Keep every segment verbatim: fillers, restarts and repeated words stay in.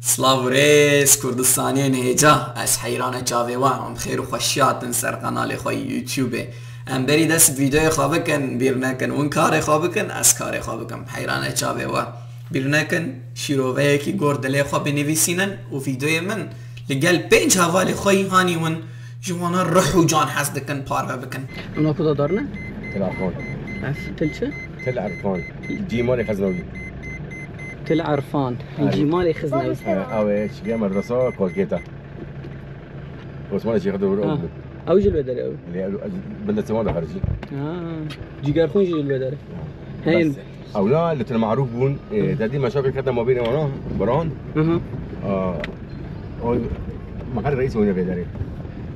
Silav û rêz Kurdistaniyên hêja, ez Heyran e çavê we, em xêr û xweşiya hatin ser qenalê xwe yî YouTube. Em berî dest bi vîdeoyê xwe bikin, bîr nekin, win karê xwe bikin, ez karê xwe bikim. Heyran e çavê we. Bîr nekin, şîroveyekî gor dilê xwe binivîsînin û vîdeoyê min li gel pênc hevalê xwe yî hanî win, ji wana ruh û can hez dikin parve bikin. Em naku da darne? Til Erfan. Til çi? Til Erfan. Cîmalê Xeznawî. Til Erfan. Erê. Cîmalê Xeznawî. He, ew ê çike medresa Kolkêta. Osmanê Şêxê dewr ew bû. Ew jî li wê derê ew. Lê ew, ez bin destê wan de xericî. Ha. Cîgerxwîn jî li wê derê. Ha. Heyên. Bes. Ewla li Til Marûf bûn, e, te dî meşafê kete mabênê wana, biran. Hı hı. A, o, me qet reîs oyne vê derê.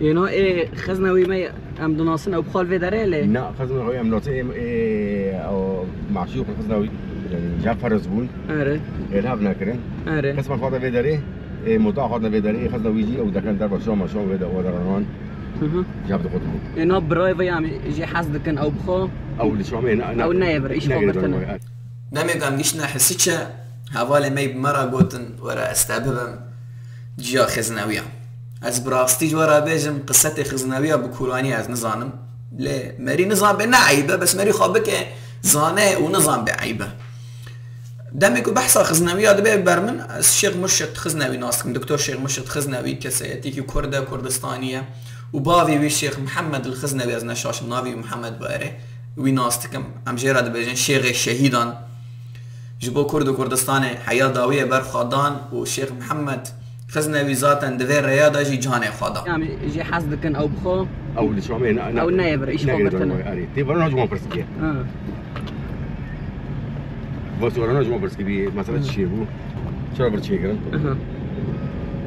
Êna ê Xeznewî me em dinasin ew bi xwe li vê derê lê? Na, Xeznewî em nasin, ê, ê, o, Maşûq Xeznewî, yanî, ja ferz bûn. Erê. Ê li hev nekirin. Erê. Qisma xwe de vê derê, ê, muta xwe de vê derê, ê Xeznewî jî ew dekan derva Şam, Şam vê de, o deranan. Hı hı. Ji hev dixwit bûn. Êna birayê ve em jê hez dikin ew bi xwe? Ew li Şamê ne, ne. Ew neyê vir, îş xwe girtin. Demê ku em giştine Hisiçe, hevalê me yî bi me re gotin, were ez te bibim ciya Xiznewiya. Ez bi rastî ji we re bêjim, qisetê Xiznewiya bi kûranî ez nizanim. Lê merî nizan bê ne eyb e, bes merî xwe bike, zane û nizan bê eyb e. Demê ku behsa Xiznewiya dibe ber min, ez Şêx Murşid Xiznewî nas dikim. Doktor Şêx Murşid Xiznewî kesayetîkî Kurd e, Kurdistanî ye. Û bavê wî Şêx Mihemed el Xiznewî, ez neşaşim navê wî Mihemed bû erê, wî nas dikim. Em jê re dibêjin Şêxê Şehîdan. Ji bo Kurd û Kurdistanê heya dawiyê ber xwe dan û Şêx Mihemed Xiznewî zaten di vê rêya de jî canê xwe da. Em jê hez dikin ew bi xwe. Ew li Şamê ne, ne, ew neyê vir, îş xwe girtine. Erê, tê verin ji wan pirs bike. Ha. Vê sorana ji wan pirs kibî, mesela çi çêbû? Çira vir çêkirin? Aha.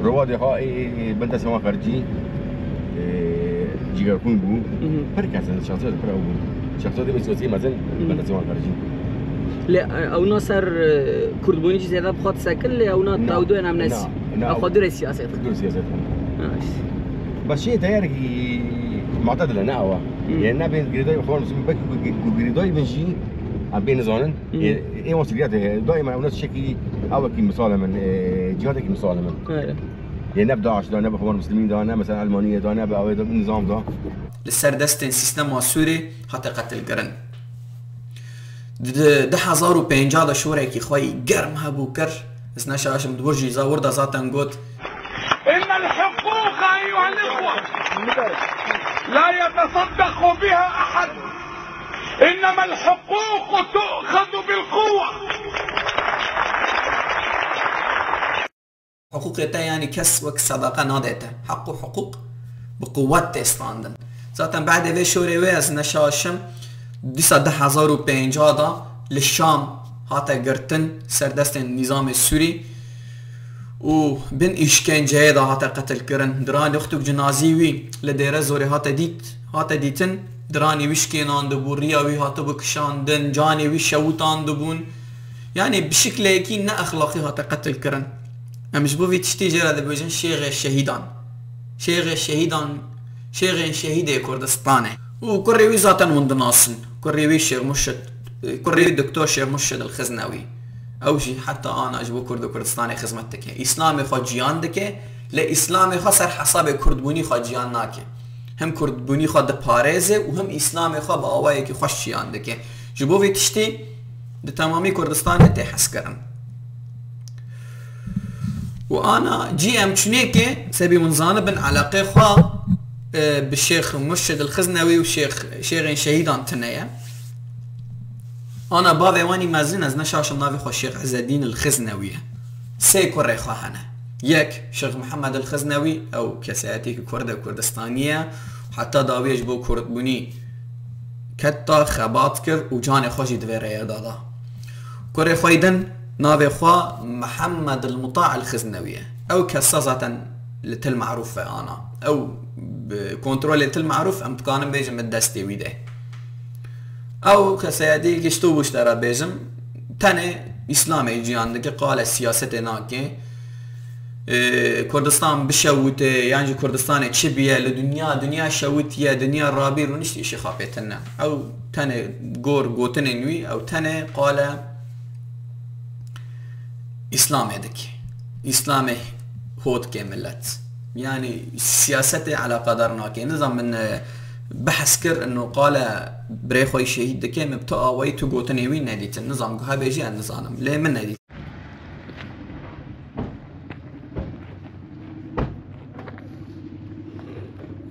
Rewandê xwe ê, ê, ê, bin destê wan xericî, ê, cîgerxwîn bû. Hı hı. Pir kes in, şexsiyet pir ew bûn. Şexsiyetê me siyasî mezin, hı, bin destê wan xericî. Lê, e, ewna ser, e, kurdbûnî jî zêde bi xwe disekin, lê ewna tawdûyên em nes. Na, na. Ew xwe dûrê siyaset. Dûr siyaset. Ha, işte. Bes şê teyarekî matedil e, ne ew e. Hı. Yê ne bên girêdayî xwe, belkî ku, ku girêdayî bin jî, em pê nizanin. Hı. Ê, ê wan siriyet e. Daîma ew ne tiştekî, ewekî misal e min, ê, cihadekî misal e min. Öyle. Yê ne bi DAIŞ da, ne bi Xwan Muslimîn da, ne mesela Elmaniyê da, ne bi ewê da, bi nizam da. Li ser destên sîstema Sûrê hate qetilkirin. Di du hezar û pênca de şorekî xwe yî germ hebû kir. Ez neşaşim di wir jî za wir de zaten got. إن الحقوق أيها الإخوة لا يتصدق بها أحد. إنما الحقوق تؤخذ بالقوة. Hiqûqê te, yanî kes wek sedaqa nade te. Heq û hiqûq bi quwet tê standin. Zaten behdê vê şorê wê ez neşaşim, dîsa du hezar û pêncah da li Şam hate girtin ser destên nîzamê Sûrî û bin îşkenceyê de hate qetilkirin. Diranî wextûk cinazî wî li Dêre Zorê hate dît, hate dîtin, diranî wî şikênandibû, riya wî hatibû kişandin, canê wî şewitandibûn. Yanî bi şikleyekî ne exlaqî hate qetilkirin. Em ji bo vî tiştî jê re dibêjin Şêxê Şehîdan. Şêxê Şehîdan, Şêxên Şehîdê Kurdistanê. Û kurê wî zaten hûn dinasin. Kurê wî Şêx Murşid, kurê wî Doktor Şêx Murşid El Xiznewî. Ew jî heta ana ji bo Kurd û Kurdistanê xizmet dike. Îslamê xwe ciyan dike, lê Îslamê xwe ser hesabê Kurdbûnî xwe ciyan nake. Him Kurdbûnî xwe diparêze û him Îslamê xwe bi awayekî xweş ciyan dike. Ji bo vê tiştî di temamî Kurdistanê tê hezkirin. Û ana cî em çûnêkê, sebî hûn zanibin, eleqê xwe, e, bi Şêx Murşid El Xiznewî û Şêx, Şêxên Şehîdan tune ye. Ana bavê wan î mezin, ez neşaşim navê xwe Şêx Ezedîn El Xiznewî ye. Sê kurê xwe hene. Yek, Şêx Mihemed El Xiznewî, ew kesayetî ki Kurd e, Kurdistanî ye. Heta dawiyê ji bo Kurdbûnî ketta, xebat kir û canê xwe jî di vê rêya de da. Kurê xwe yî din navê xwe Mihemed El Muta El Xiznewî ye. Ew kesa zaten li Til Marûf ve ana. Ew bi kontrolê Til Marûf, em dikanin bêjin, bi destê wî de. Ew kesayetî gişto bû ji te re bêjim, tenê Îslamê ciyan dike, qale siyasetê nake. Ê, Kurdistan bişewite, yan jî Kurdistanê çi biye, li dinya, dinya şewitiye, dinya rabî rûniştî, îşê xwe pê tune. Ew tenê gor gotinên wî, ew tenê qale Îslamê dike. Îslamê hot ke millet. Yanî siyasetê eleqedar nake. Nizam min, e, behs kir, ino qale birê xwe yî şehîd dike, min bi tu awayî tu gotinê wî nedîtin. Nizam guha bêjî ez nizanim. Lê min nedît.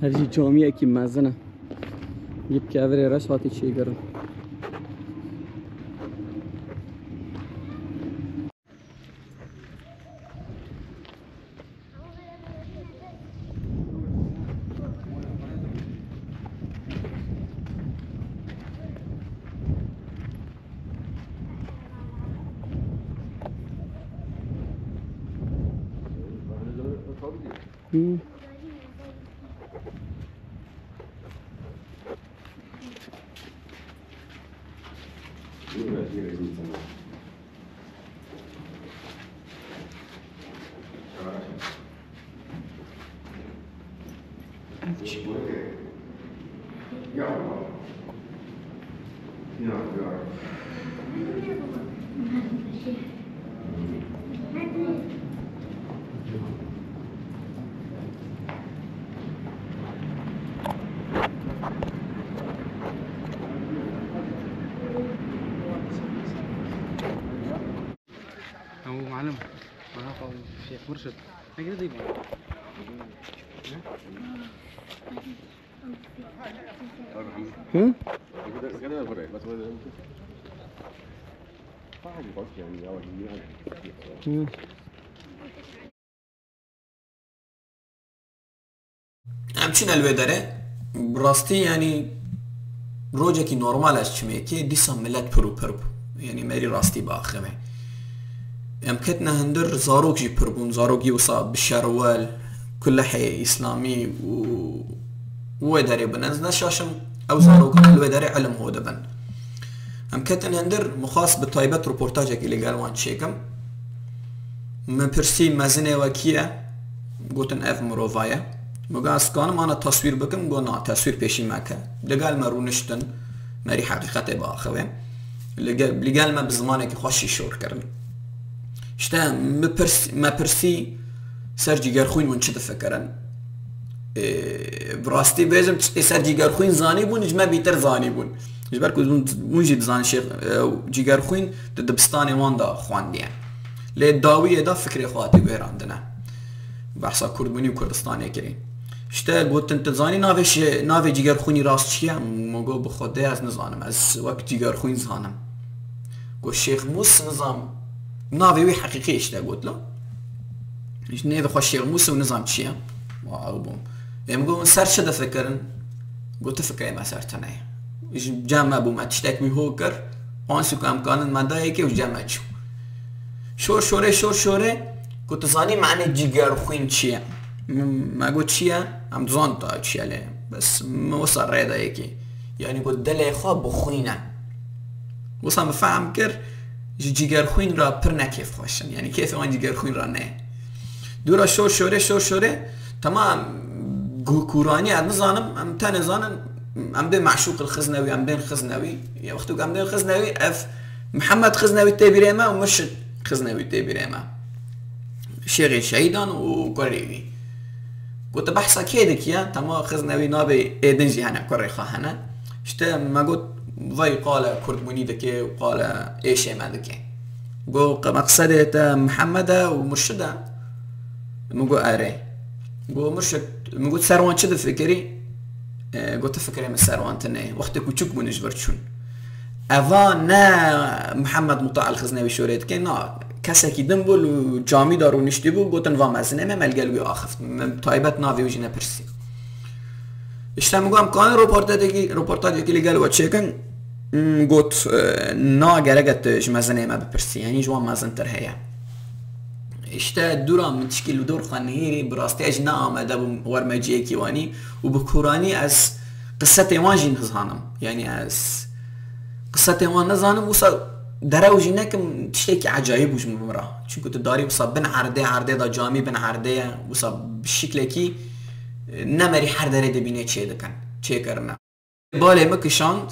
Ev jî camiyekî mezin e. Yê bi kevirê reş hatî çêkirin. Hmm. أبو معلم، مرحبا شيخ مرشد. هيك زي ما. هم؟ هم. Em çûne li wê derê, bi rastî, yanî, rojekî normal ez çimê kê, dîsa milet pir û pir bû. Yanî, merî rastî biaxive. Em ketine hundir, zarok jî pir bûn, zarok jî wisa bi şerwel, kulehê îslamî û, û wê derê bûn. Ez neşaşim, ew zarokan li wê derê ilim ho dibin. Em ketin hundir, min xwest bi taybet roportajekê li gel wan çêkim. Min pirsî, mezinê we kî ye? Gotin, ev mirova ye. Min got, ez dikanim ana teswîr bikim? Got, na, teswîr pêşî meke. Li gel me rûniştin, merî heqîqetê biaxive. Li ge-, li gel me bi zimanekî xweş jî şor kirin. Îşte, min pirs-, me pirsî, ser Cîgerxwîn hûn çi difikirin? Ê, bi rastî bêjim, ê ser Cîgerxwîn zanîbûn, ji me bîtir zanîbûn. Ji ber ku hûn, hûn jî dizanin, şêx, e, Cîgerxwîn di dibistanê wan de xwendiye. Lê dawiyê de fikrê xwe hatî guherandine. Behsa kurdbûnî û Kurdistanê kirî. Îşte gotin, tu zanî navê şê-, navê Cîgerxwînî rast çi ye? Min got, bi Xwedê ez nizanim. Ez wek Cîgerxwîn zanim. Got, Şêx Mûs, nizam, navê wî heqîqî, îşte, got, lo. Ji nêvê xwe Şêx Mûs û nizam çi ye? Wa ew bûm. Ê min got, hûn ser çi difikirin? Got, tu fikirê me ser tune ye. Ji cem me bû, me tiştek wî ho kir, ansî ku em kanin me da yekê û ji cem me çû. Şor şorê, şor şorê, got, tu zanî manê Cîgerxwîn çi ye? M-, me got, çi ye? Em dizan ta çi ye lê. Bes min wisa rê da yekê. Yanî got, dilê xwe bixwîne. Wisa min fehm kir, ji Cîgerxwîn re pir ne kêfxweş in. Yanî kêfê wan Cîgerxwîn re ne. Dûra şor şorê, şor şorê, temam, gu-, kûranî ez nizanim, em tenê zanin, em bê meşûq li Xiznewî, em bên Xiznewî. Ya wextê ku em bên Xiznewî, ev Mihemed Xiznewî tê bîrê me û Murşid Xiznewî tê bîrê me. Şêxê şehîdan û kurê wî. Got, tu behsa kê dikî ya? Tema Xiznewî nabê, ê din jî hene, kurê xwe hene. Îşte me got, vay qale kurdbûnî dike û qale êşê me dike. Got, qe-, meqsedê te Mihemed e û Murşid e? Min got, erê. Got, Murşid, min got, ser wan çi difikirî? E, got, tu fikirê min ser wan tune ye. Wextê ku çûk bûn ji vir çûn. Eva ne Mihemed Muta El Xiznewî şorê dike, na, kesekî din bû, li camî de rûniştî bû, gotin, va mezinê me, me li gel wî axiftin. Min taybet navê wî jî nepirsî. Îşte min got, em kanin roportajekî, roportajekî li gel we çêkin? Hmm, got, e, na, gerek e tu ji mezinê me bipirsî, yanî ji wan mezintir heye. Îşte dûra min tişkî li dor xwe nihêrî, bi rastî ez jî ne amade bûm werme cihekî wanî û bi kûranî ez qisetê wan jî nizanim. Yanî ez qisetê wan nizanim, wisa derew jî nekim, tiştekî ecayîb bû ji min re. Çunku tu darî wisa bin erdê, erdê de camî bin erdê ye, wisa bi şiklekî, e, ne merî her derê dibînê çê dikin, çêkirine. Balê min kişand,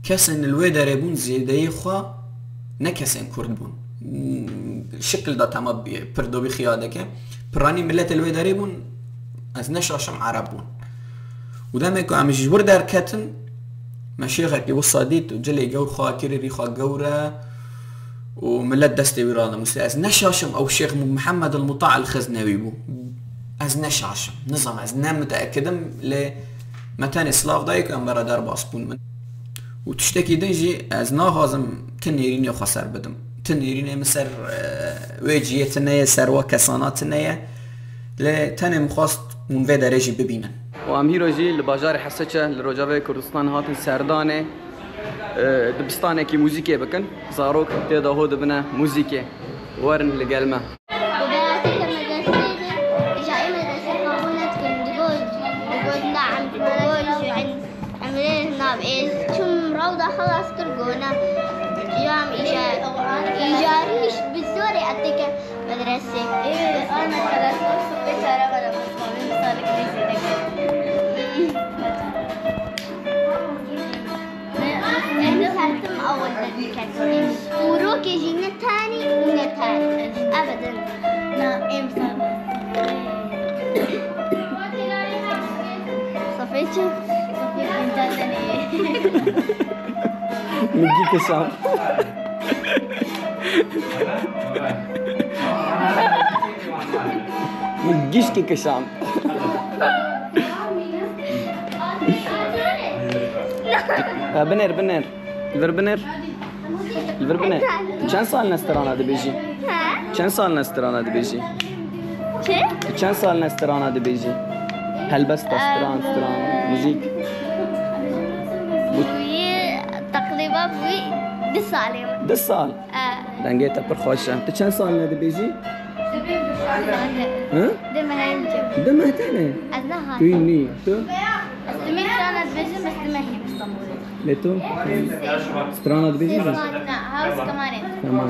kesên li wê derê bûn zêdeyê xwe ne kesên kurd bûn. şikil da tema bi-, pir dobî xiya dike. Piranî miletê li wê derê bûn, ez ne şaşim Ereb bûn. Û demê ku em ji wir derketin, me şêxekî wisa dît û cilê gewr xwe kirî rîxa gewr e û milet destê wî radimûsê. Ez ne şaşim ew Şêx Mihemed el Muta el Xiznewî bû. Ez ne şaşim. Nizam ez ne miteekidim lê me tenê silav dayê ku em bera derbas bûn min. Û tiştekî din jî ez naxwazim ti nêrînê xwe ser bidim. Ti nêrînê min ser, e, wê cihê tune ye, ser wa kesana tune ye. Lê tenê min xwest hûn vê derê jî bibînin. Û em hîro jî li bajarê Hesiçe li Rojavayê Kurdistan hatin serdanê. E, dibistanekî muzîkê bikin. Zarok tê de ho dibine muzîkê. Werin li gel me. Bi beratî ke medreseyê de, îja ê medresê qebûl nedikin. Digot, digot na em, digot ji em, emrê nav ê çûm rewda xelas kir gona. Îja em îja, îjarî bi zorê etike medresê. Ê, ana telefon sibê çare bera mezmanê misalik neyse deke. Em sertim awil de diketin. Û rokê jî ne tanî û ne tanî. Ebeden. Na, em sar. Safê çi? Safê internet. Min gî kişand. Min gîşkî kişand. Ha, binêr, binêr. Li vir binêr. Li vir binêr. Tu çend sal ne strana dibêjî? He? Çend sal ne strana dibêjî? Çi? Tu çend sal ne strana dibêjî? Helbesta, stran, stran, muzîk. Bûyî, teqrîba bûyî du salê min. Du sal? E. Dengê te pir xweş e. Tu çend sal ne dibêjî? Hi? Du meh. Du meh tenê? Ez ne Tu nî. Tu? Ez tu meh strana dibêjim, ez tu mehî Îstanbulê. Lê tu? Strana dibêjî mi? Ne, ha, ez kemanê. Tamam.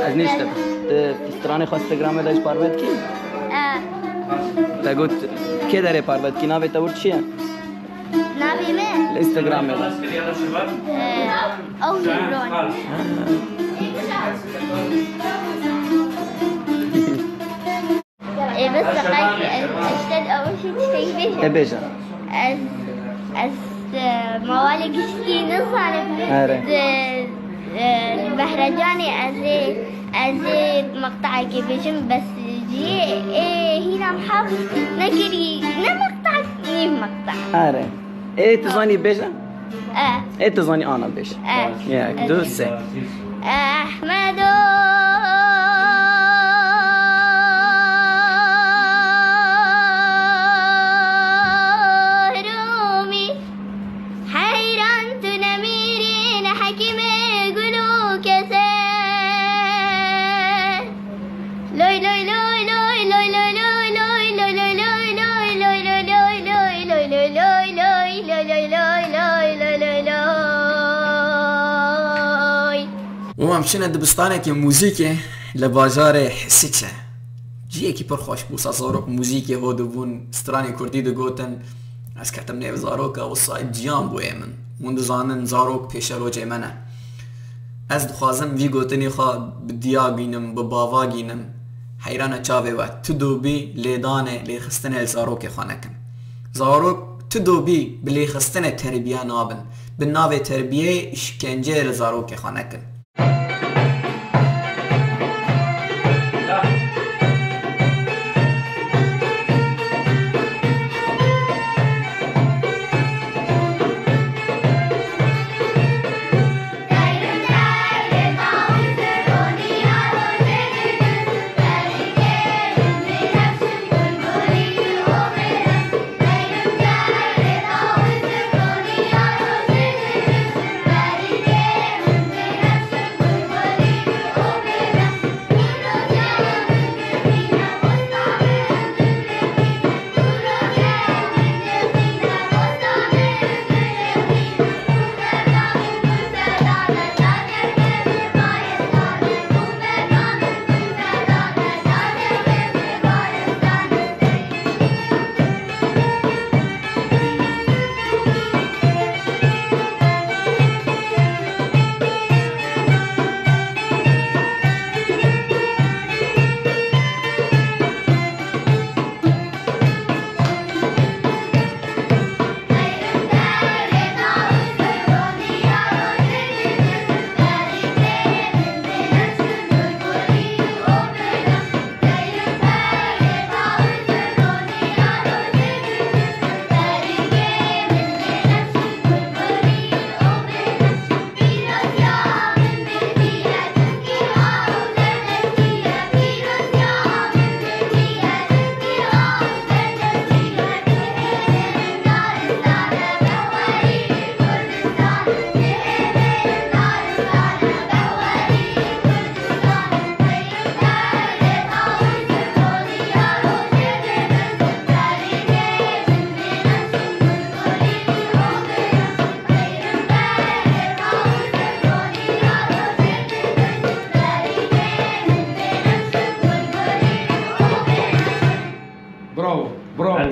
Ez niştim. Tu stranê xwe Instagramê de ji parve dikî? E. Te got, kê derê parve dikî? Navê te wir çi ye? Navê min? Li Instagramê de. E, ew Hîbron. Ê, bes deqayekî, ez, ez ji te ew jî tiştekî bêjim. E, bêje. Ez, ez, e, mawalê giştî nizanim. Erê. Di, e, Behrecanê ez ê, ez ê meqtayekê bêjim, bes jî ê hîna min hev nekirî, ne meqtay, nîv meqtay. Erê. Ê, tu zanî bêje? E. Ê, tu zanî ana bêj. E. Yek, du, sê. Ehmedo Rûmî, heyran tu nemîrî, ne hekîmê gul û kese. Loy, loy, loy, loy. Û em çine dibistanekê muzîkê li bajarê Hisiçe. Ciyekî pir xweş bû, sa zarok muzîkê ho dibûn, stranê kurdî digotin. Ez ketim nêv zaroka, wisa ciyan bûye min. Hûn dizanin zarok pêşerojê me ne. Ez dixwazim vî gotinê xwe bi diya gînim, bi bava gînim. Heyrane çavê we, tu dobî lêdanê, lêxistinê li zarokê xwe nekin. Zarok tu dobî bi lêxistinê terbiye nabin. Bi navê terbiyeyê îşkenceyê li zarokê xwe nekin.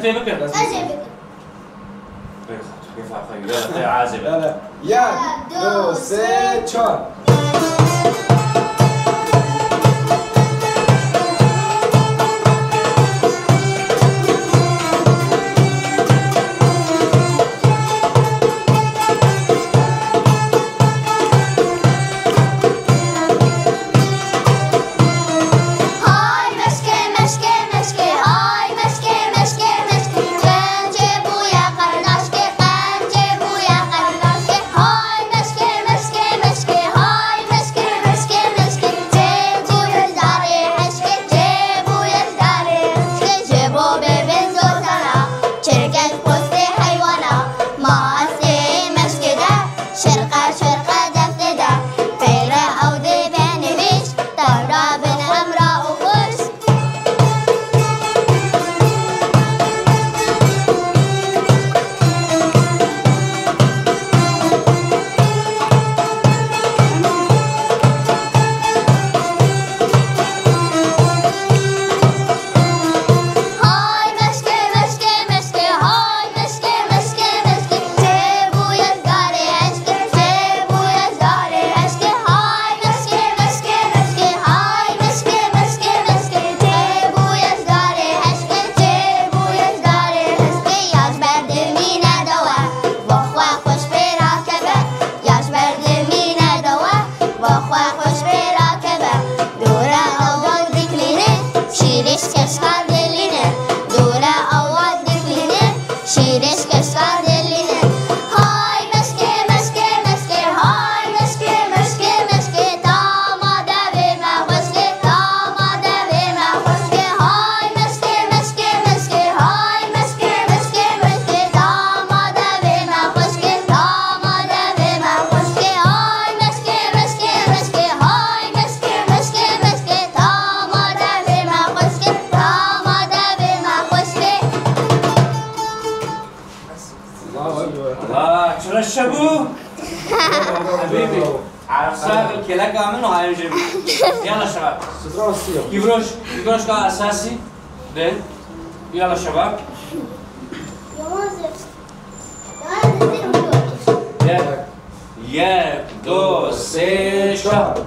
Tê bikin. Ez ê bikim. Pê xwe, pê xwe, yala, tê azê be. Yala. Yek, du, sê, çar. Hay meşkê, meşkê, meşkê, hay meşkê, meşkê, meşkê. Qencê bûye qernaşkê, qencê bûye qernaşkê. Hay meşkê, meşkê, meşkê, hay meşkê, meşkê, meşkê. Çêbûye ji darê heşkê, çêbûye ji darê heşkê. Ji bo bêbên zozana, çirkej postê heywana. Ma ez tê meşkê de, şirqe, şirqe destê de. Peyre ew dê benivîş, tevra bin hemra û xwişk. Hay meşkê, meşkê, meşkê, hay meşkê, meşkê, meşkê. Çêbûye ji darê heşkê, çêbûye ji darê heşkê. Hay meşkê, meşkê, meşkê, hay meşkê, meşkê, meşkê. Çêbûye ji darê heşkê, çêbûye ji darê heşkê. Ya ji ber dimîne dewe, bo xwe xweş pê rakeve. Ya ji ber dimîne dewe, bo xwe xweş pê rakeve. Dûre ew diklîne, şîrê ji keşka dilîne. Dûre ew diklîne, şîrê ji keşka dilîne. Hay meşkê, meşkê, meşkê, hay meşkê, meşkê, meşkê. Tama devê me xweşkê, tama devê me xweşkê. Hay meşkê, meşkê, meşkê, hay meşkê, meşkê, meşkê. Tama devê me xweşkê, tama devê me xweşkê. Hay meşkê, meşkê, meşkê, hay meşkê, meşkê, meşkê. Tama devê me xweşkê, tama devê me xweşkê. Vay, çi reş çebû? Hebîbî, Ersa kêleka min û hayê jê min. Yala şebab. Strasiya. Kîvroş, kîvroşka esasî. Bin. Yala şebab. Yek. Yek, du, sê, çar.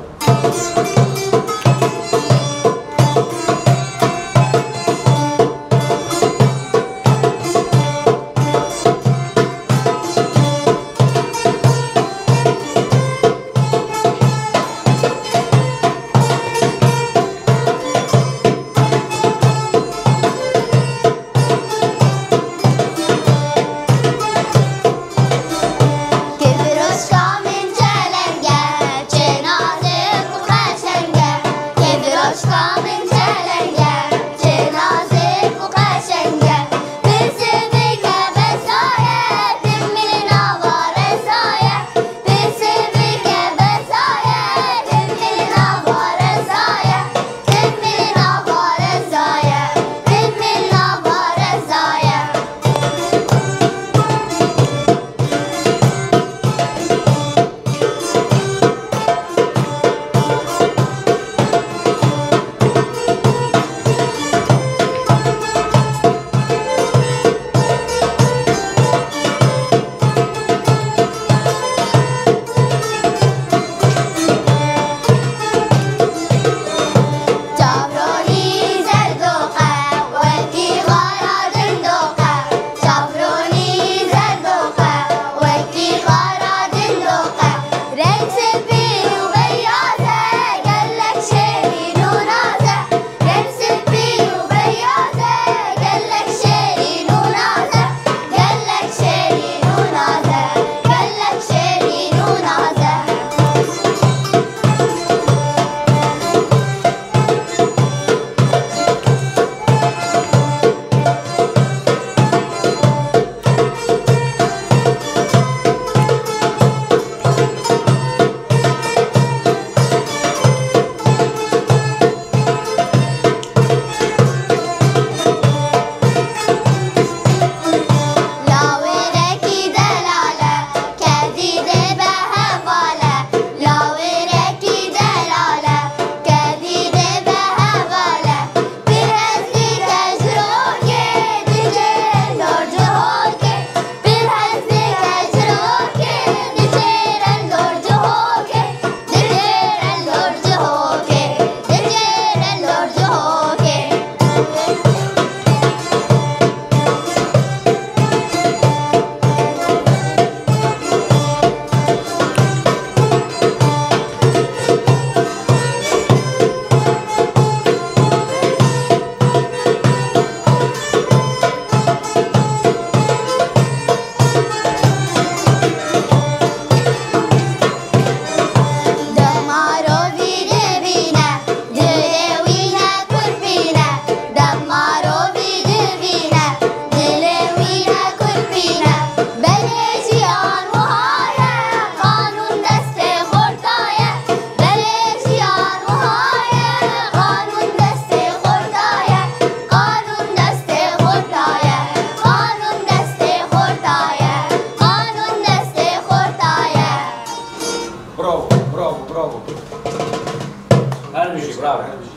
Bravo, bravo, bravo. Her bijî, bravo. Her bijî.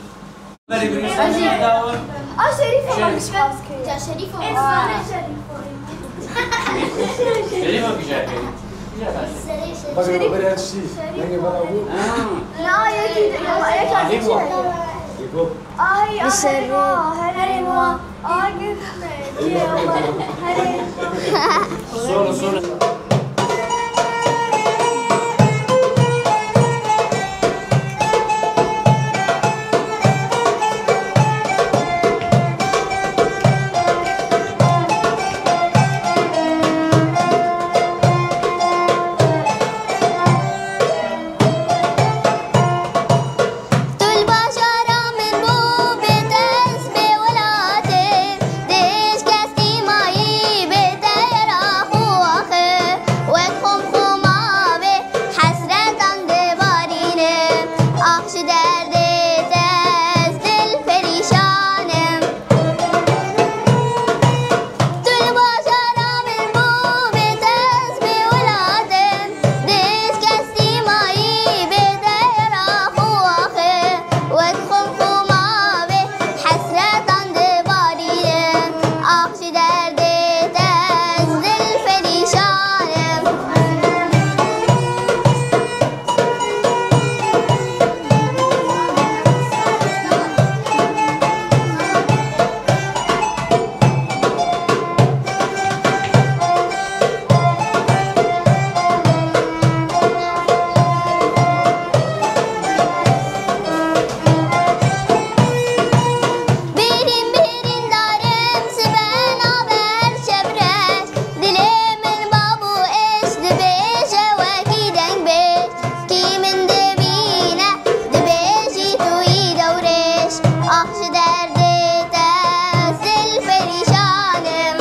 Berê birî sen dawin. A Şerîf ama. Şerîf. Ya Şerîf ama. Efsane Şerîf. Şerîf mi güzel? Bak, Şerîf. Bak, bak, bak, Şerîf. Şerîf. Bak, bak, bak. Ha. La, yekî, yekî. Adî bu. Yekî. Ay, ay, herê ma, herê ma. Ay, gitme. Herê ma. Solo, solo. Tu li bajara min bû bê dest bê welatê, dêj kestî mayî bê deyra xwe axê, wek xom xoma bê hesretan dibarîne, ax ji derdê te ez dil perîşan im. Tu li bajara min bû bê dest bê welatê, dêj kestî mayî bê deyra xwe axê, wek xom xoma bê hesretan dibarîne, ax ji derdê te ez dil perîşan im. Bêrîn bêrîn darim sibe naber şevreş. Dilê min bab û êş dibêje wekî dengbêj. Kî min dibîne dibêjî tu yî dewrêş. Ax ji derdê te ez dil perîşan im.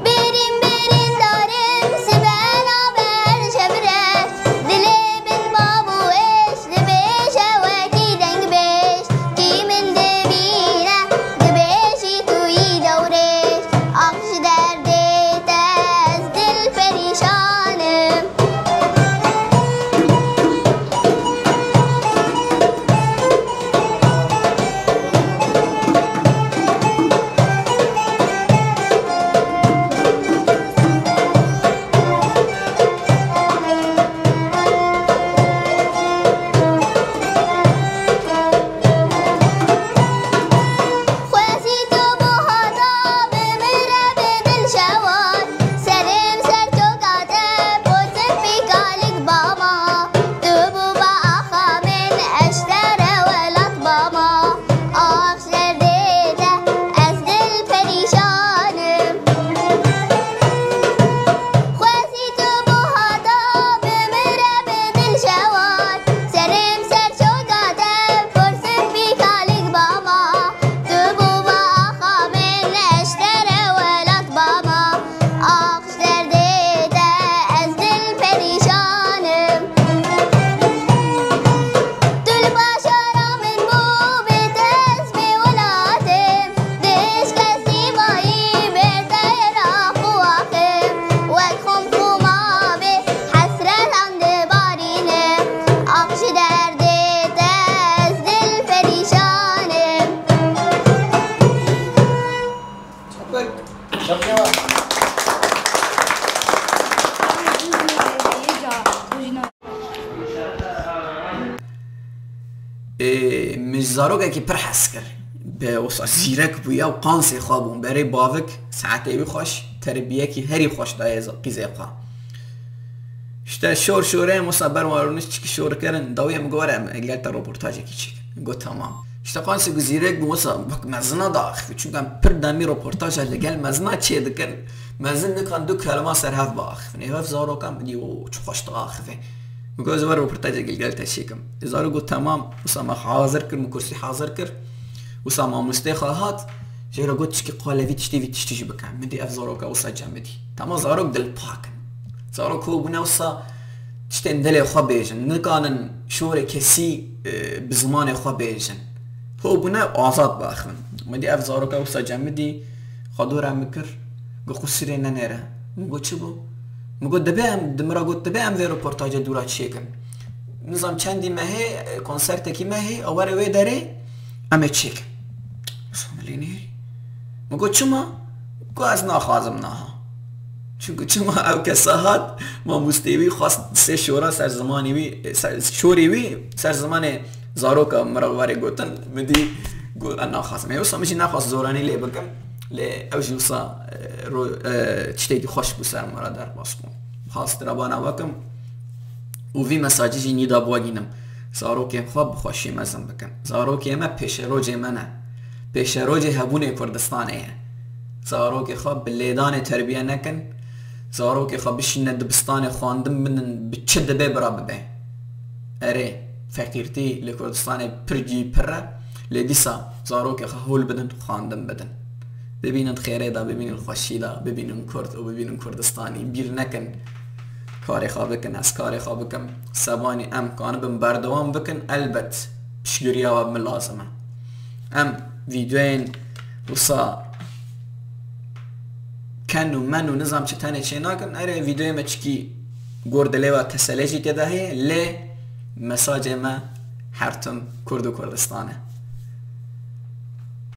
Bêrîn bêrîn darim sibe naber şevreş. Dilê min bab û êş dibêje wekî dengbêj. Kî min dibîne dibêjî tu yî dewrêş. Ax ji derdê te ez dil perîşan im. Xwezî tu bû hata bimire bê dilşewar. Serê min ser çoka te potin pîkalik bama. Tu bû ba axa min eştere welat bama. Ax ji derdê te ez dil perîşan im. Xwezî tu bû hata bimire bê dilşewar. Serê min ser çoka te potin pîkalik bama. Tu bû ba axa min eştere welat bama. Ax ji derdê te ez dil perîşan im. Tu li bajara min bû bê dest bê welatê. Dêj kestî mayî bê deyra xwe axê. Wek xom xoma bê hesretan dibarîne. Ax ji derdê te ez dil perîşan im. Ê, min ji zarokekî pir hez kir. Bi wisa zîrek bûye û qansê xwe bûn. Berê bavik saetê wî xweş, terbiyekî herî xweş daye qîzê xwe. Îşte şor şorê em wisa ber wan rûnişt çikî şor kirin, dawiyê min got, "Were em gel te roportajekî çêkin." Got, "Tamam." Îşte qansê ku zîrek bû wisa bak mezina diaxivî. Çunke em pir demî roportaja li gel mezina çêdikin. Mezin nikan du kelima ser hev biaxivin. Ê hev zarokan min dî, "O, çi xweş diaxive." Min got, "Ez wer roportajekî li gel te çêkim." Zarok got, "Temam." Wisa me hazir kir, min kursî hazir kir. Wisa mamostê xwe hat, jê re got, "Çikî qale vî tiştî, vî tiştî jî bike." Min dî ev zaroka wisa cem min dî. Temam, zarok dilpak in. Zarok ho bûne wisa tiştên dilê xwe bêjin. Nikanin şorê kesî, e, bi zimanê xwe bêjin. Ho bûne azad biaxivin. Min dî ev zaroka wisa cem min dî, xwe dora min kir, got, "Qusûrê nenêre." Min got, "Çi bû?" Min got, dibe em, di min re got, dibe em vê reportaje dûra çêkin. Nizam çendî me hê, konsertekî me hê, a were wê derê, em ê çêkin. Wisa min lê nêrî. Min got, çima? Got, ez naxwazim naha. Çunku çima ew kesa hat, mamostê wî xwest sê şora ser zimanê wî, ser, şorê wî ser zimanê zaroka min re were gotin, min dî got, ez naxwazim. Ê, wisa min jî nexwest zoranî lê bikim, lê ew jî wisa, e, ro-, e, tiştekî xweş bû ser min re derbas bû. Xwest rebana we kim û vî mesajî jî nîda bi we gînim. Zarokên xwe bi xweşî mezin bikin. Zarokê me pêşerojê me ne. Pêşerojê hebûnê Kurdistanê ye. Zarokê xwe bi lêdanê terbiye nekin. Zarokê xwe bişîne dibistanê xwendin bidin, bi çi dibe bira bibe. Erê, feqîrtî li Kurdistanê pir cî pir e. Lê dîsa zarokê xwe hûl bidin, xwendin bidin. Bibînin xêrê de, bibînin xweşî de, bibînin Kurd û bibînin Kurdistanî. Bîr nekin. Karê xwe bikin, ez karê xwe bikim. Sebanî em kanibin berdewam bikin, elbet piştgiriya we bi min lazim e. Em vîdeoyên wisa ken û men û nizam çi tenê çê nakin. Erê, vîdeoyê me çikî gor dilê we teselê jî tê de heye, lê mesajê me her tim Kurd û Kurdistan e.